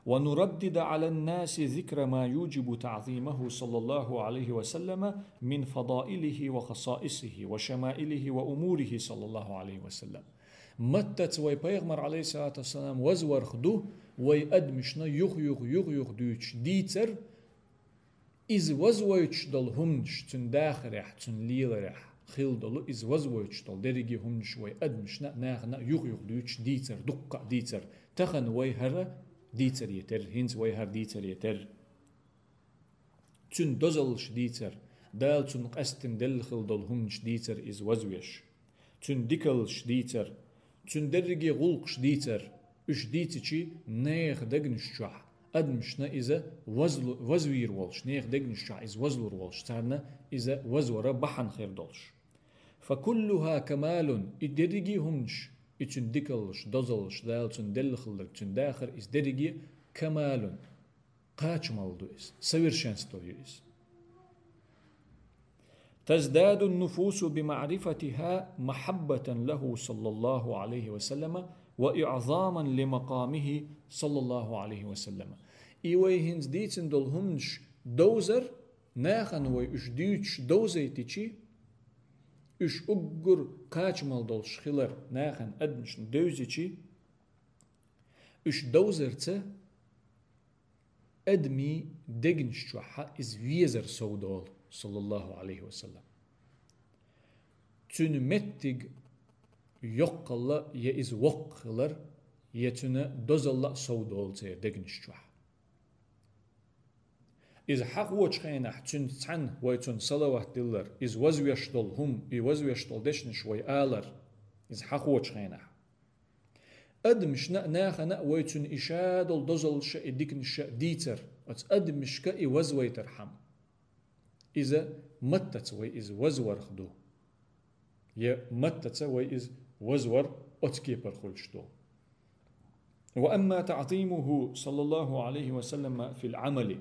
ونردد على الناس ذكر ما يوجب تعظيمه صلى الله عليه وسلم من فضائله وخصائصه وشمائله وأموره صلى الله عليه وسلم. Маттаца вай пайхамар, алейхиссалату вассалам, вазварх ду вай адамашна юха-юха, юха-юха дуьйцуш дийцар, иза вазвойтуш долу хӀуманаш цуьнан дахарехь, цуьнан леларехь хилла долу, иза вазвойтуш долу дерриге хӀуманаш вай адамашна а, нахана а юха-юха дуьйцуш дийцар, дуккха а дийцар. Тахана вай хӀара дийцаре терра, хӀинца вай хӀара дийцаре терра. Цуьнан дозаллаш дийцар, Дала цунна къаьстина делла хилла долу хӀуманаш дийцар иза вазвеш. Цуьнан дикаллаш дийцар, цуьнан дерриге гӀуллакхаш дийцар, уьш дийцичи нехан дегнаш чохь, адамашна иза вазлу-, вазвийр волуш, нехан дегнаш чохь иза вазлур волуш, царна иза вазвара бахьана хир долуш. Факуллуха камалун, и дерриге хӀуманаш, и цуьнан дикаллаш, дозаллаш, Дала цунна делла хилла дерг, цуьнан дахар, иза дерриге камалун, кхачамалла ду иза, совершенство ю иза. تزداد النفوس بمعرفتها محبة له صلى الله عليه وسلم وإعظاما لمقامه صلى الله عليه وسلم. И вай хӀинца дийцина долу хӀуманаш довзар, нахана вай уьш дуьйцуш довзийтичи, уьш уггар кхачамалла долуш хилар нахана адамашна девзичи, уьш довзарца адамийн дегнаш чохь иза везар сов долу, саллаллаху алейхи ва саллам. Цуьнан меттиг йоккхалла я иза воккха хилар, я цуьнан дозалла а сов долу церан дегнаш чохь. Иза хьахочу хенахь цуьнца цхьаьна вай цунна салават диллар, иза вазвеш долу хӀума, и вазвеш долу дешнаш вай алар, иза хьахочу хенахь. Адамашна а, нахана а вай цуьнан и ша долу дозаллаша а, и дикнаша а дийцар, оцу адамашка и вазвайтархьама. Иза маттаца вай иза вазварх ду. Я маттаца вай иза вазвар оцу кепара хуьлуш ду. وأما تعظيمه صلى الله عليه وسلم في العمل.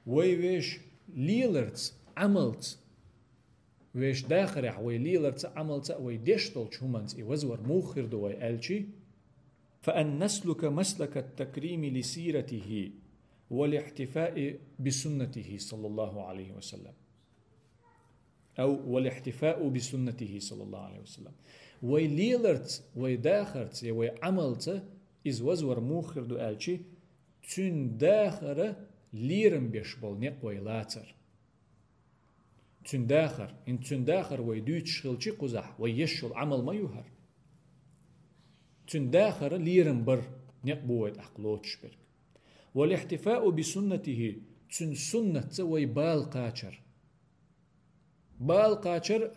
Вай вешан леларца, Ӏамалца, вешан дахарехь вай леларца, Ӏамалца а вай деш долчу хӀуманца и вазвар муха хир ду вай аьлчи, فأن نسلك مسلك التكريم لسيرته والاحتفاء بسنته صلى الله عليه وسلم. أو والاحتفاء بسنته صلى الله عليه وسلم. Вай леларца, вай дахарца я вай Ӏамалца иза вазвар муха хир ду аьлчи, цуьнан дахара лерам беш болу некъ вай лацар. Цуьнан дахар, хӀинца цуьнан дахар вай дуьйцуш хилчи кхузахь, вай еш йолу Ӏамал ма ю хӀара. Цуьнан дахара лерам бар некъ бу вай тӀаккха лоцуш берг. والاحتفاء بسنته, цуьнан суннатца вай бала кхачар. Бала кхачар,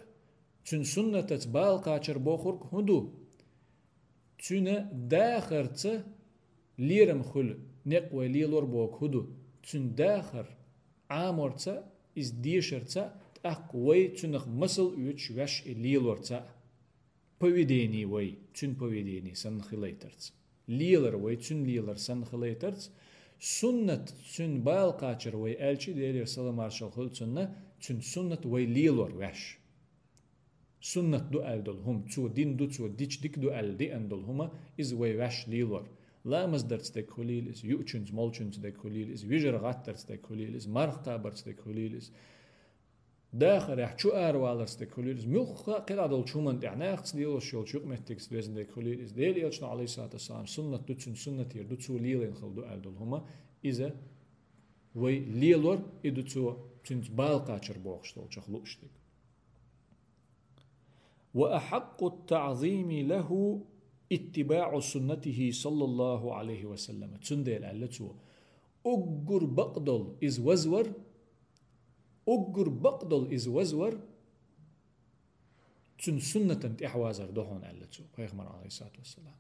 цуьнан суннатаца бала кхачар бохург хӀун ду? Цуьнан дахарца лерам хуьлу некъ вай лелор боху хӀун ду? Цуьнан дахар Ӏаморца, иза дешарца, тӀаккха вай цуьнах масал оьцуш ваьш и лелорца а. Поведение вай, цуьнан поведение санна хилайтарца. Лелар вай, цуьнан лелар санна хилайтарца. Суннат, цуьнан бала кхачар вай аьлчи, Делера салам-маршалла хуьлда цунна, цуьнан суннат вай лелор ваьш. Суннат ду аьлла долу хӀума, цо дина ду, цо дича дика ду аьлла деана долу хӀума, иза вай ваьш лелор. Ламаз дарца дерг хуьлийла иза, юучуьнца, молчуьнца дерг хуьлийла иза, вижар гӀаттарца дерг хуьлийла иза, марха кхабарца дерг хуьлийла иза. Дахарехь чу араваларца дерг хуьлийла иза, муьлхха а кхидӀа долчу хӀуманна тӀехь нахаца лелош йолчу юкъаметтигца доьзна дерг хуьлийла иза. Дела элчано, алейхиссалату вассалам, суннат ду, цуьнан суннатера ду, цо лелийна хилла ду аьлла долу хӀума, иза вай лелор, и ду цо, цуьнца бала кхачар бохуш долчух лууш дерг. وأحق التعظيم له اتباع سنته صلى الله عليه وسلم. Цундела аьлла цо, уггар бакъдолу иза вазвар, уггар бакъдолу иза вазвар, цуьнан суннатан тӀаьхьавазар ду хьуна, аьлла цо, пайхамар, алейхиссалату вассалам.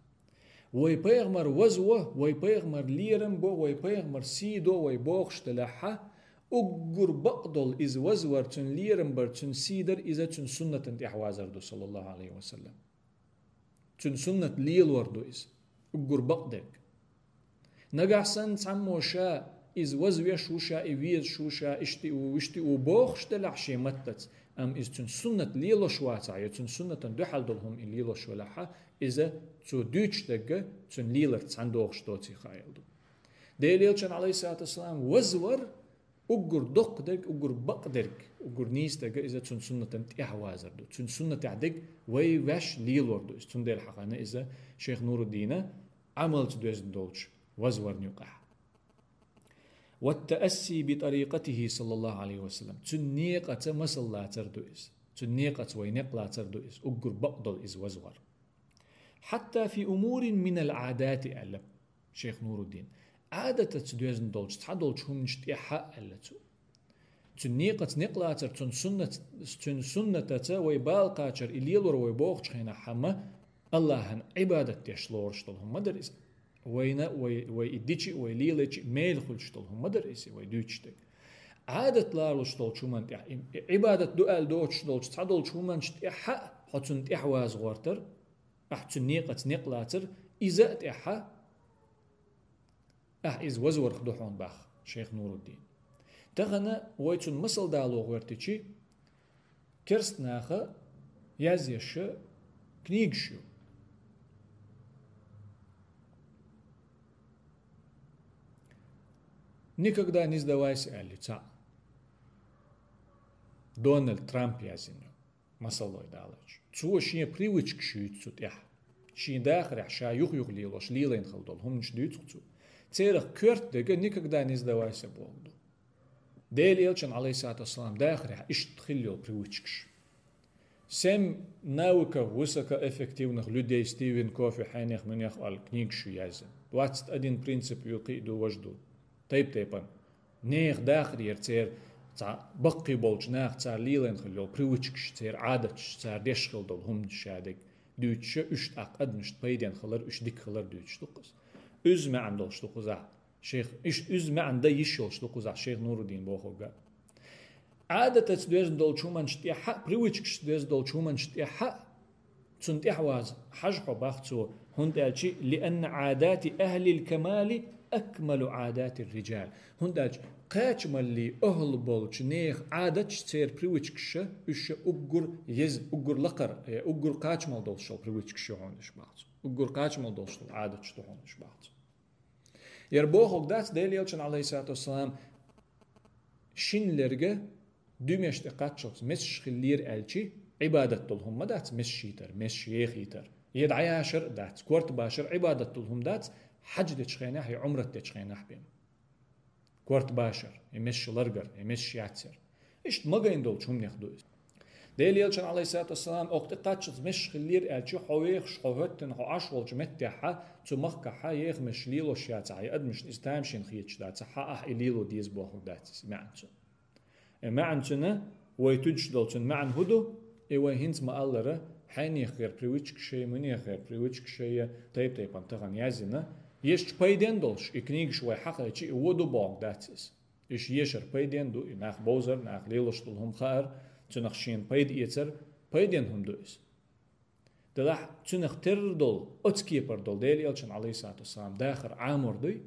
Вай пайхамар вазво, вай пайхамар лерам бо, вай пайхамар сий до, вай бохуш делахьа, уггар бакъдолу иза вазвар, цуьнан лерам бар, цуьнан сий дар, иза цуьнан суннатан тӀаьхьавазар ду, саллаллаху алейхи ва саллам. Цуьнан суннат лелор ду иза. Уггар бакъдерг. Нагахь санна цхьаммо ша иза вазвеш ву, ша и везаш ву, ша ишти ву, вишти ву бохуш делахь шен маттаца, амма иза цуьнан суннат лелош вацахь, я цуьнан суннатан дуьхьал долу хӀума и лелош велахьа, иза цо дуьйцуш дерг цуьнан леларца цхьаьна догӀуш доций хаийла ду. Дела элчан, алейхиссалату вассалам, вазвар, Уггар доккха дерг, уггар бакъ дерг, уггар нийса дерг иза цун суннатан тӀехьа вазар ду. Цун суннатехь дерг вай ваьш лелор ду иза. Цундела хьахана иза шейх Нуруддина Ӏамалца доьзна долчу вазварна юкъахь. «والتأسي بطريقته صلى الله عليه وسلم». Цун некъаца масал лацар ду иза. Цун некъаца вай некъ лацар ду иза. Уггар бакъдолу иза вазвар. «حتى في أمور من العادات», аьлла шейх Нуруддин. Ӏадатаца доьзна долчу цхьадолчу хӀуманаш тӀехь а аьлла цо. Цун некъаца некъ лацар, цун суннат-, цун суннатаца вай бала кхачар, и лелор вай бохучу хенахь хьама, Аллахьан Ӏибадат деш лоруш долу хӀума ма дара иза. Вайна, вай, вай и дичи, вай лелачи мел хуьлуш долу хӀума ма дара иза, вай дуьйцуш дерг. Ӏадат ларалуш долчу хӀуманна тӀехь, и, и Ӏибадат ду аьлла доцуш долчу цхьадолчу хӀуманаш тӀехь а хьо цунна тӀехь ваза гӀортар, ахь цун некъаца некъ лацар, иза а тӀехь а, ахь иза вазварх ду хьуна бах шейх Нуруддин. Тахана вай цун масал дало гӀоьртичи, керст наха язъеш книгаш ю. «Никогда не сдавайся», аьлла цхьаъ. Дональд Трамп язйина ю, масаллой далайча. Цо шен привычкаш юьйцу цу тӀехь. Шен дахарехь ша юх-юха лелош, лелайна хила долу хӀуманаш дуьйцу цо. Церах коьрта дерг «никогда не сдавайся» боху ду. Делан элчан, алейхиссалату вассалам, дахарехь иштта хила йолу привычкаш. «Семь навыков высокоэффективных людей» Стивен Кофи хьенех муьнех аьлла книгаш ю язйина. Двадцать один принцип ю кхин а ду, важа ду. Тайп-тайпана. Нехан дахарера церан цхьа баккхий болчу наха цара лелайна хила йолу привычкаш, церан Ӏадаташ, цара деш хила долу хӀуманаш ша дерг дуьйцуш, уьш тӀаккха адамашна пайденна хилар, уьш дика хилар дуьйцуш ду-кх иза. Уьзза маьӀна долуш ду кхузахь шейх, иш-, уьзза маьӀна дан йиш йолуш ду кхузахь шейх Нуруддин бохург а. Ӏадатаца доьзна долчу хӀуманаш тӀехь а, привычкашца доьзна долчу хӀуманаш тӀехь а, цунна тӀехь ваза хьажа хьо бах цо, хӀунда аьлча: «لأن عادات أهل الكمال أكمل عادات الرجال». ХӀунда аьлча кхачамаллин охӀла болчу нехан Ӏадаташ, церан привычкаш а, уьш а уггар еза, уггар лакхара, э, уггар кхачамалла долуш йолу привычкаш ю хьуна уьш бах цо. Уггар кхачамалла долуш долу Ӏадаташ ду хьуна уьш бах цо. Яра бохург дац, Делан элчан, алейхиссалату вассалам, шина лерга дуьмеш тӀе кхаччалц месаш хиллера аьлчи, Ӏибадат долу хӀума ма дац месаш йитар, месаш ехийтар. Я дӀаяшар а дац, корта башар Ӏибадат долу хӀума дац, хьаьж дечу хенахь я Ӏумрат дечу хенахь бен. Корта башар, я месаш ларгар, я месаш яцъяр. Иштта магийна долчу хӀуманех ду иза. Делан элчан, алейхиссалату вассалам, окху тӀе кхаччалц месаш хиллера аьлча, хьо вехаш, хьо хӀоьттина, хьо Ӏаш волчу меттехьа, цу махкахьа еха месаш лелош яцахьа, я адамашна иза тамашийна хеташ дацахьа, ахь и лело деза бохург дац иза маьӀна цуьнан. И маьӀна цуьнан, вай туьдуш долчун маьӀна хӀун ду? И вай хӀинца ма-аллара, хьенехара привычка шай, мунехара привычка шай, тайп-тайпана тахана язйина, ешча пайденна долуш, и книгаш вай хьахайчи, и вон ду бохург дац иза. Иштта ешар пайденна ду, и нах бовзар, нах лелош долу хӀума хаар, цунах шена пайда эцар пайденна хӀума ду иза. Делахь цунах терра долу, оцу кепара долу Делан элчан, алейхиссалату вассалам, дахар Ӏамор дуй,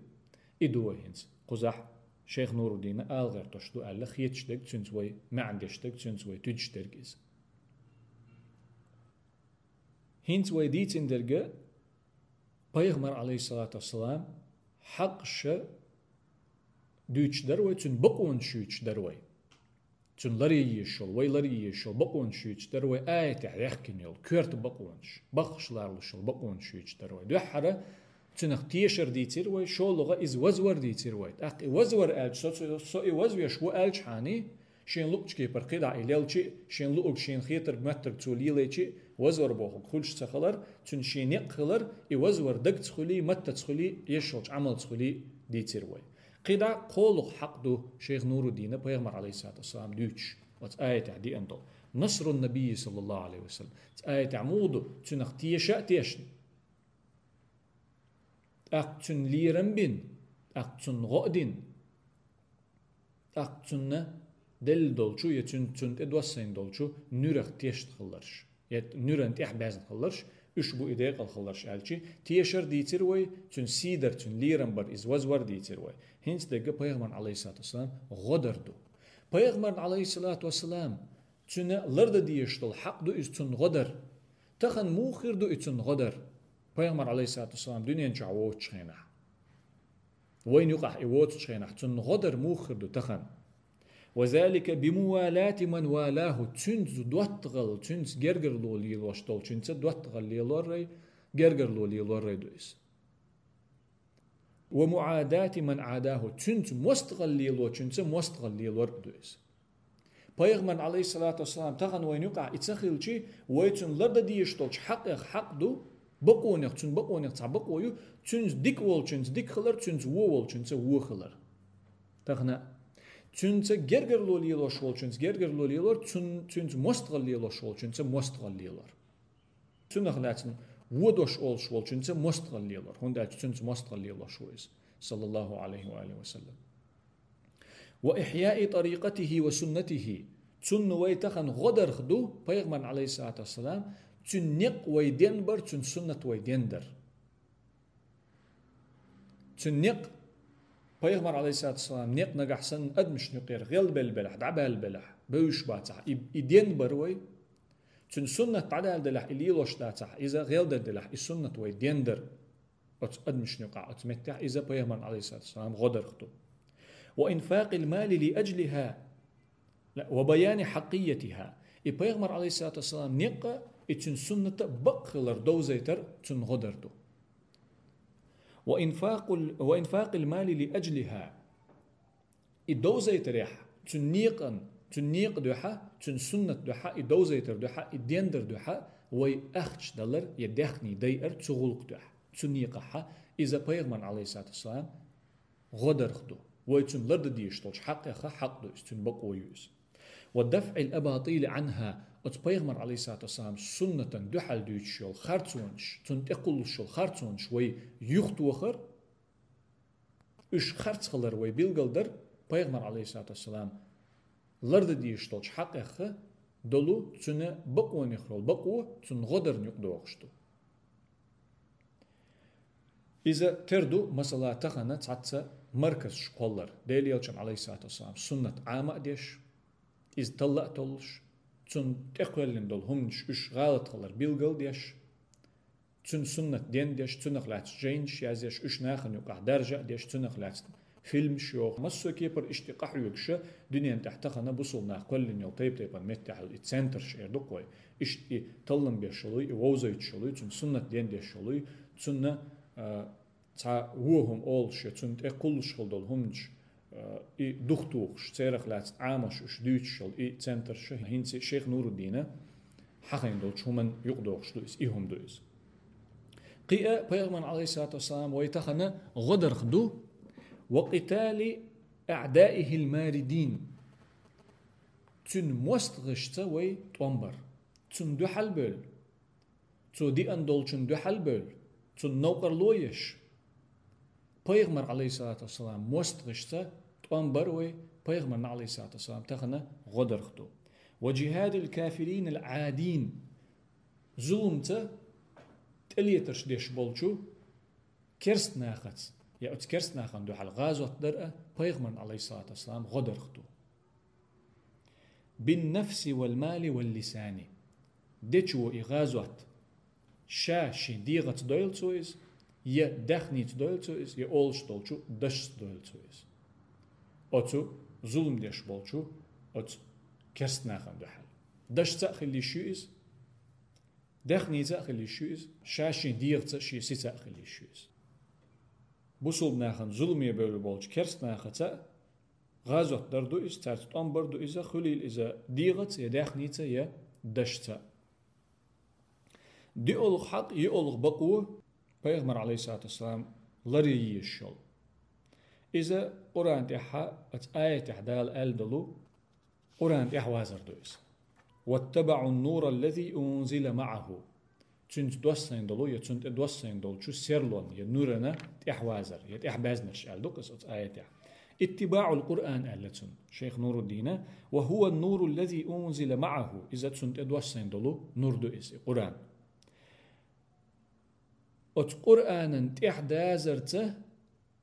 и ду вай хӀинца. Кхузахь шейх Нуруддина ала гӀертош ду аьлла хеташ дерг цуьнца вай, маьӀна деш дерг цуьнца вай, туьдуш дерг иза. ХӀинца вай дийцина дерг пайхамар, алейхиссалату вассалам, хьакъ ша дуьйцуш дара вай, цуьнан бакъонаш юьйцуш дара вай. Цуьнан ларъе езаш йолу, вай ларъе езаш йолу бакъонаш юьйцуш дара вай, аятехь яьхкина йолу, коьрта бакъонаш, баххаш ларалуш йолу бакъонаш юьйцуш дара вай. Дуьххьара цуьнах тешар дийцира вай, шолгӀа иза вазвар дийцира вай. ТӀаккха и вазвар аьлча, со, со, со и вазвеш ву аьлча хьаний, шен луъучу кепара кхидӀа и лелчи, шен луъург шена хетарг моьттарг цо лелайчи, вазвар бохург хуьлуш ца хилар, цуьнан шен некъ хилар, и вазвар дагца хуьлий, маттаца хуьлий, езаш йолчу Ӏамалца хуьлий дийцира вай. КхидӀа кхолах хьакъ ду шейх Нуруддина пайхамар, алейхиссалату вассалам, дуьйцуш, оцу аятехь деана долу: «نصر النبي صلى الله عليه وسلم». Цу аятехь муха ду, цуьнах теша а тешна, тӀаккха цуьнан лерам бина, тӀаккха цунна гӀо а дина, тӀаккха цунна делла долчу я цуьнан, цунна тӀе доссийна долчу нуьрах тешна хилларш, я нуьран тӀехь баьзна хилларш, уьш бу и декъала хилларш аьлчи, тешар дийцира вай, цуьнан сий дар, цуьнан лерам бар, иза вазвар дийцира вай. ХӀинца дерг пайхамарна, алейхиссалату вассалам, гӀо дар ду. Пайхамарна, алейхиссалату вассалам, цуьнан лардан дезаш долу хьакъ ду иза цунна гӀо дар. Тахана муха хир ду и цунна гӀо дар? Пайхамар, алейхиссалату вассалам, дуьнен чохь воцучу хенахь, вайна юкъахь и воцучу хенахь, цунна гӀо дар муха хир ду тахана? وذلك بموالاة من والاه, цуьнца доттагӀалла, цуьнца гергарло лелош долчуьнца доттагӀалла лелоррай, гергарло лелоррай ду иза. ومعاداة من عاداه, цуьнца мостагӀалла лелочуьнца мостагӀалла лелор а ду иза. Пайхамар, Ӏалайхиссалату вассалам, тахана вайна юкъахь и ца хилча, вай цунна лардан дезаш долчу хьакъех хьакъ ду, бакъонех, цуьнан бакъонех цхьа бакъо ю, цуьнца дика волчуьнца дика хилар, цуьнца вон волчуьнца вон хилар. Тахана цуьнца гергарло лелош волчуьнца гергарло лелор, цуьн-, цуьнца мостагӀалла лелош волчуьнца мостагӀалла лелор. Цунах лаьцна вон дош олуш волчуьнца мостагӀалла лелор, хӀунда аьлча цуьнца мостагӀалла лелош ву иза, саллаллаху Ӏалайхи ва алихи ва саллам. وإحياء طريقته وسنته. Цунна вай тахана гӀо дарх ду, пайхамарна, Ӏалайхиссалату вассалам, цуьнан некъ вай денбар, цуьнан суннат вай дендар. Цуьнан некъ, пайхамар, Ӏалайхиссалату вассалам, некъ нагахь санна адамашна юкъера гӀелбелла белахь, дӀабаьлла белахь, бевзаш бацахь, и, и денбар вай. Цуьнан суннат дӀадаьлла делахь, и лелош дацахь, иза гӀелдар делахь, и суннат вай дендар. Оцу адамашна юкъахь, оцу меттехь иза пайхамарна, Ӏалайхиссалату вассалам, гӀо дарх ду. وإنفاق المال لأجلها وبيان حقيتها. И пайхамар, Ӏалайхиссалату вассалам, некъа, и цуьнан сунната бакъ хилар довзайтар цунна гӀо дар ду. وإنفاق ال-، وإنفاق المال لأجلها. И довзайтарехь, цуьнан некъан, цуьнан некъа дуьхьа, цуьнан суннат дуьхьа, и довзайтар дуьхьа, и дендар дуьхьа вай ахча далар я даьхний дайар цу гӀуллакх дуьхьа, цу некъахьа, иза пайхамарна, Ӏалайхиссалату вассалам, гӀо дарх ду. Вай цунна лардан дезаш долчу хьакъеха хьакъ ду иза, цуьнан бакъо ю иза. ودفع الأباطيل عنها. Оцу пайхамар, Ӏалайхиссалату вассалам, суннатан дуьхьал дуьйцуш йолу харцонаш, цунна тӀекхуллуш йолу харцонаш вай юхатохар, уьш харц хилар вай билгалдар, пайхамар, Ӏалайхиссалату вассалам, лардан дезаш долчу хьакъеха долу, цуьнан бакъонех йолу бакъо, цунна гӀо дарна юкъадогӀуш ду. Иза тера ду, масала, тахана цхьацца марказаш кхоллар, Делан элчан, Ӏалайхиссалату вассалам, суннат Ӏама а деш, иза талла а толлуш, цунна тӀекхоьллина долу хӀуманаш уьш гӀалат хилар билгал а деш, цуьнан суннат ден деш, цунах лаьцна жайнаш яздеш, уьш нахана юкъахь даржа а деш, цунах лаьцна фильмаш йоху. Массо а кепара иштта къахьоьгуша, дуьнен тӀехь тахана бусулба нах кхоьллина йолу тайп-тайпана меттехь йолу и центраш эр ду-кх вай. Иштта и таллам беш йолуй, и вовзуьйтуш йолуй, цуьнан суннат ден деш йолуй, цунна, а, цхьа вон хӀума олуш я цунна тӀе кхуллуш хила долу хӀуманаш, а, и духатухуш, церах лаьцна Ӏамош уьш дуьйцуш йолу и центраш, хӀинца шайх Нуруддина хьахийна долчу хӀуманна юкъадогӀуш ду иза, и хӀума ду иза. Кхин а пайхамарна, Ӏалайхиссалату вассалам, вай тахана гӀо дарх ду, وقتال أعدائه الماردين. Цуьнан мостагӀашца вай тӀом бар. Цунна дуьхьал бевлла, цо диъна долчунна дуьхьал бевлла, цунна новкъарло еш, пайхамар, Ӏалайхиссалату вассалам, мостагӀашца тӀом бар вай, пайхамарна, Ӏалайхиссалату вассалам, тахана гӀо дарх ду. وجهاد الكافرين العادين. Зуламца тӀелетарш деш болчу керст нахаца, я оцу керст нахана дуьхьал гӀазот дар а пайхамарна, Ӏалайхиссалату вассалам, гӀо дарх ду. بالنفس والمال واللسان. Дечо и гӀазот ша шен дегӀаца дойла цо иза, я даьхница дойла цо иза, я олуш долчу дашца дойла цо иза. Оцу зулам деш болчу оцу керст нахана дуьхьал. Дашца а хила йиш ю иза, даьхница а хила йиш ю иза, ша шен дегӀаца, шен сица а хила йиш ю иза. Бусулба нахана зуламе бевлла болчу керст нахаца а гӀазот дар ду иза, цаьрца тӀом бар ду иза, хуьлийла иза дегӀаца, я даьхница, я дашца. ДиъолгӀа хьакъ, йиъолгӀа бакъо пайхамар, Ӏалайхиссалату вассалам, ларъян езаш йолу. Иза Къуръан тӀехьа, оцу аятехь Дала аьлла долу, Къуръан тӀехь вазар ду иза. واتبعوا النور الذي أنزل معه. Цуьнца доссийна долу, я цунна тӀе доссийна долчу серлонна, я нурана тӀехь вазар, я тӀехь баьзнарш аьлла ду-кх иза оцу аятехь. اتباع القرآن аьлла цунна шайх Нуруддина, وهو النور الذي أنزل معه, иза цунна тӀе доссийна долу нур ду иза, и Къуръан. Оцу Къуръанан тӀехь дазарца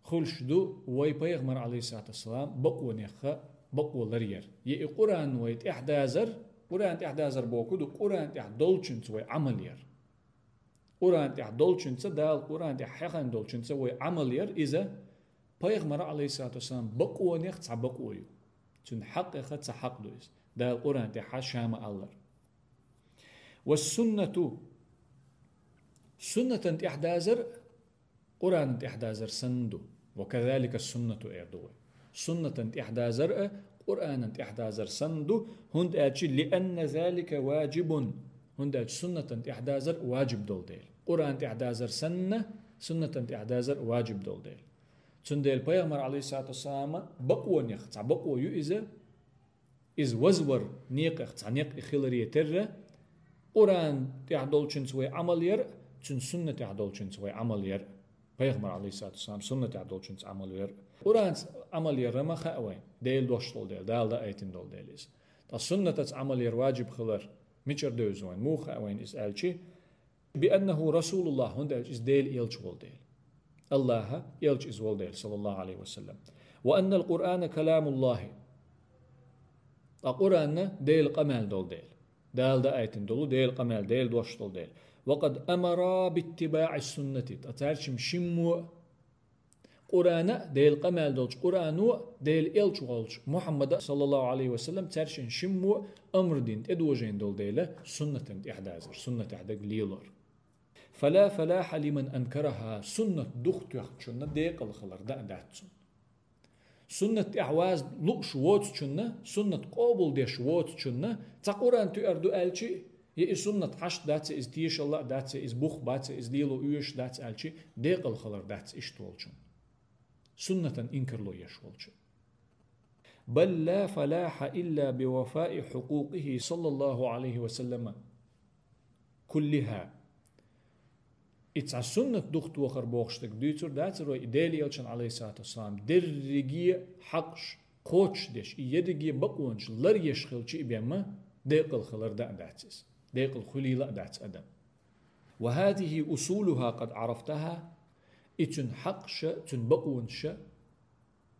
хуьлуш ду вай пайхамар, Ӏалайхиссалату вассалам, бакъонеха бакъо ларъяр. Я и Къуръан вай тӀехь дазар, Къуръан тӀехь дазар бохург ду, Къуръан тӀехь долчуьнца вай Ӏамал яр. Къуръан тӀехь долчуьнца, Дала Къуръан тӀехь хьехийна долчуьнца вай Ӏамал яр, иза пайхамар, Ӏалайхиссалату вассалам, бакъонех цхьа бакъо ю. Цуьнан хьакъех цхьа хьакъ ду иза. Дала Къуръан тӀехь ша ма-аллара. Ва суннату, суннатан тӀехь дазар а Къуръанан тӀехь дазар санна ду. Ва казалика суннату эр ду вай. Суннатан тӀехь дазар а Къуръанан тӀехь дазар санна ду, хӀунда аьлча лианна залика ваджибун. ХӀунда аьлча суннатан тӀехь дазар ваджиб долу дела. Къуръанан тӀехь дазар санна, суннатан тӀехь дазар ваджиб долу дела. Цундела пайхамар, алейхиссалату вассалам, бакъонех цхьа бакъо ю иза, иза вазвар некъех цхьа некъ и хиларе терра, Къуръан тӀехь долчуьнца вай Ӏамал яр а, цуьнан сунна тӀехь долчуьнца вай Ӏамал яр а. Пайхамар, алейхиссалату вассалам, сунна тӀехь долчуьнца Ӏамал яр а. Къуръанца Ӏамал яр ма хаьа вайн, Делан дош долу дела, Дала даийтина долу дела иза. Ткъа суннатаца Ӏамал яр ваджиб хилар мичара девза вайн, муха хаьа вайн иза аьлча, бианнаху расулуллах, хӀунда аьлча иза Делан элча волу дела. Аллаха элча иза волу дела, саллаллаху алейхи ва саллам. Ва аннал Къуръана каламуллахи. Ткъа Къуръан Делан къамел долу дела. Дала даийтина долу Делан къамел, Делан дош долу дела. Ва къад амара биттибаӀи суннати. Ткъа цаьршимма шиммо а Къуръана а, Делан къамел долчу Къуръано а, Делан элча волчу Мухьаммада, саллаллаху алейхи ва саллам, цаьршимма шиммо а амр дина, тӀедожийна долу дела, суннатан тӀехь дазар, суннатехь дага лелор. Фала фалаха лиман анкараха, суннат духтоьхначунна декъала хилар дан а дац цунна. Суннат тӀехь ваза лууш воцучунна, суннат къобалдеш воцучунна, цхьа Къуръан туьар ду аьлча, я и суннат хьашт дац, я иза тешалла а дац, я иза бух бац, я иза лело оьшуш дац аьлча, декъала хилар дац иштта волчунна. Суннатан инкарло еш волчу. Бал ла фалаха илла би вафаи хьукъукъихи, саллаллаху алейхи ва саллама, куллиха. И цхьа суннат духтохар бохуш дерг дуьйцур дацар вай, и Делан элчан, алейхиссалату вассалам, дерриге а хьакъаш кхочушдеш, и ерриге а бакъонаш ларъеш хилча и бен ма, декъала хилар дан а дац иза. Декъала хуьлийла а дац адам. Ва хазихи усулуха къад Ӏарафтаха, и цуьнан хьакъаша, цуьнан бакъонаша,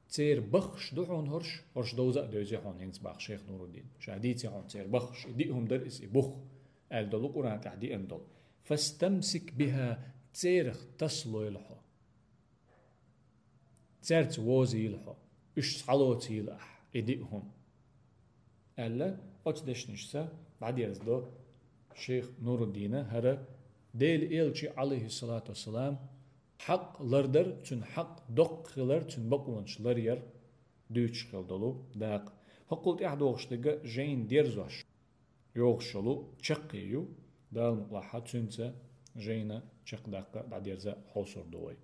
церан баххаш ду хьуна хӀорш, хӀорш довза а девзий хьуна хӀинца боху шайх Нуруддина. Ша дийци хьуна церан баххаш, и диъ хӀума дара иза, и бух, аьлла долу Къуръан тӀехь диъна долу. Фастамсик биха, церах тасалойла хьо. Цаьрца возийла хьо, уьш схьалоцийла ахь, и диъ хӀума. Аьлла, оцу дешнашца дӀадерзадо шайх Нуруддина хӀара Делан элча, алейхиссалату вассалам, хьакъ лардар, цуьнан хьакъ доккха хилар, цуьнан бакъонаш ларъяр дуьйцуш хила долу дакъа. ХӀокхул тӀаьхьа догӀуш дерг жайна дерзош йогӀуш йолу чаккхе ю, Дала мукъалахь, цуьнца жайна чекхдаккха дӀадерза хьовсур ду вай.